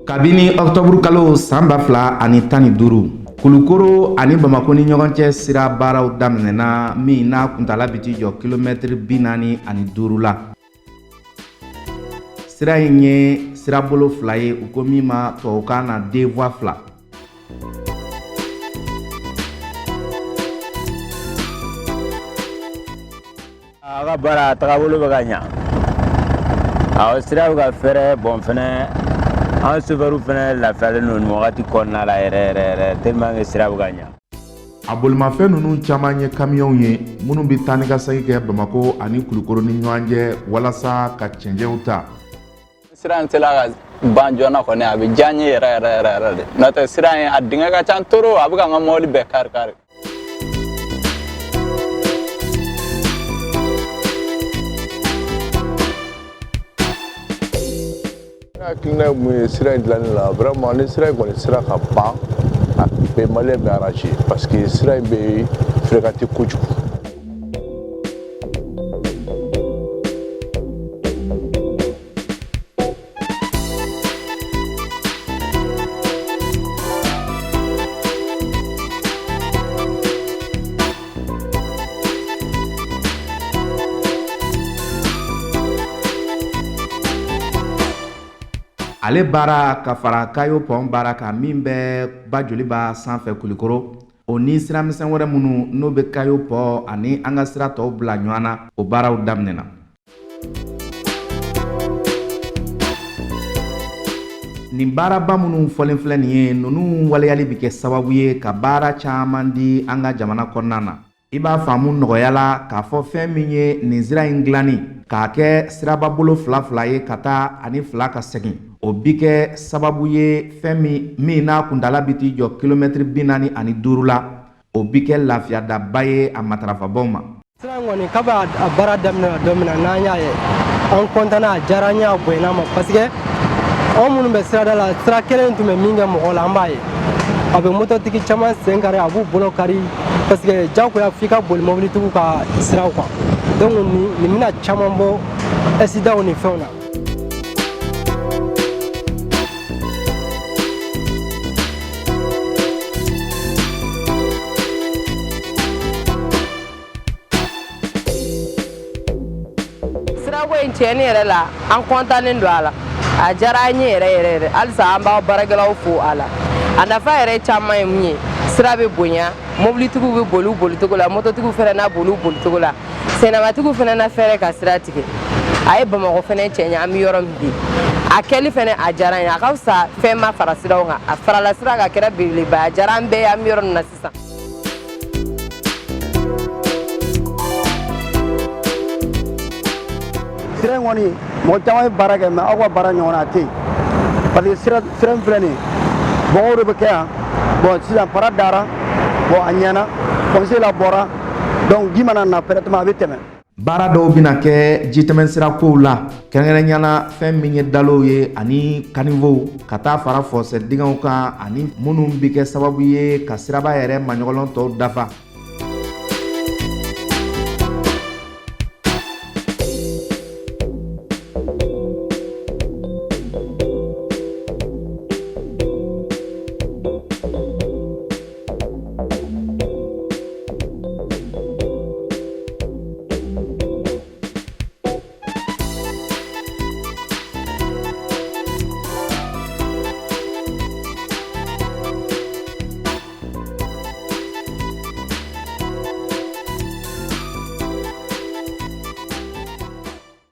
Kabini ɔkutɔburu kalo san 2015, Kulukoro ani Bamakɔ ni ɲɔgɔn cɛ sira baaraw daminɛna, min n'a kuntaala bɛ t'i jɔ kilomɛtiri 45 la. Sira in ye sirabolo fila ye, u ko min ma tubabukan na deux voies fila. A ka baara tagabolo bɛ ka ɲa. Awɔ, sira bɛ ka fɛrɛ. Bon, fɛnɛ an sofɛriw fɛnɛ lafiyalen don nin wagati kɔnɔna la yɛrɛ yɛrɛ yɛrɛ, tellement que sira bɛ ka ɲa. A bolimafɛn ninnu caman ye kamiyɔnw ye minnu bɛ taa ni ka segin kɛ Bamakɔ ani Kulukoro ni ɲɔgɔn cɛ walasa ka cɛncɛnw ta. Sira in sera ka ban joona kɔni, a bɛ diya n ye yɛrɛ yɛrɛ yɛrɛ yɛrɛ de. N'o tɛ, sira in a dingɛ ka ca trop, a bɛ ka n ka mɔbili bɛɛ kari kari. Ne hakilina ye mun ye sira in dilanni la? Vraiment, ni sira in kɔni sera ka ban, a bɛ maliyɛn bɛ arranger, parce que sira in bɛ fréquenté kojugu. Ale baara ka fara Kayo pont baara kan min bɛ ba Joliba sanfɛ Kulikoro, o ni siramisɛn wɛrɛ minnu n'o bɛ Kayo pont ani an ka sira tɔw bila ɲɔgɔn na, o baaraw daminɛna. Nin baaraba minnu fɔlen filɛ nin ye, ninnu waleyali bɛ kɛ sababu ye ka baara caman di an ka jamana kɔnɔna na. I b'a faamu nɔgɔya la k'a fɔ fɛn min ye nin sira in dilanni k'a kɛ siraba bolo fila fila ye ka taa ani fila ka segin, o bi kɛ sababu ye fɛn min n'a kuntaala bɛ t'i jɔ kilomɛtiri 45 la, o bi kɛ lafiyadaba ye a matarafabaaw ma. Sira in kɔni, kabi a baara daminɛna don min na n'an y'a ye, an kɔntanna, a diyara an ye, a bonyana ma, parce que anw minnu bɛ sirada la, sira kelen tun bɛ min kɛ mɔgɔ la, an b'a ye a bɛ mototigi caman sen kari, a b'u bolo kari, parce que jagoya f'i ka boli mobilitigiw ka siraw kan. Donc nin bɛna caman bɔ accident ni fɛnw na. Sirako in, tiɲɛni yɛrɛ la, an kɔntannen don a la, a diyara an ye yɛrɛ yɛrɛ yɛrɛ. Halisa an b'aw baarakɛlaw fo a la. A nafa yɛrɛ caman ye mun ye? Sira bɛ bonya, mobilitigiw bɛ boli u bolicogo la, mototigiw fana na boli u bolicogo la, sennamatigiw fana na fɛɛrɛ ka sira tigɛ. A ye Bamakɔ fana cɛɲɛ. An bɛ yɔrɔ min bi, a kɛli fana a diyara an ye. A ka fisa fɛn ma fara siraw kan, a farala sira kan, a kɛra belebeleba ye, a diyara an bɛɛ ye. An bɛ yɔrɔ min na sisan. Sira in kɔni, mɔgɔ caman ye baara kɛ, mais aw ka baara ɲɔgɔnna a tɛ yen, parce que sira in filɛ nin ye, bɔgɔw de bɛ kɛ yan. Bon, sisan para dara, bon, a ɲɛna, fossé la bɔra, donc ji mana na pratiquement a bɛ tɛmɛ. Baara dɔw bɛna kɛ jitɛmɛsira kow la, kɛrɛnkɛrɛnya la fɛn min ye dalow ye ani caniveauw, ka taa fara fossé dingɛw kan ani minnu bɛ kɛ sababu ye ka siraba yɛrɛ maɲɔgɔlɔn tɔw dafa.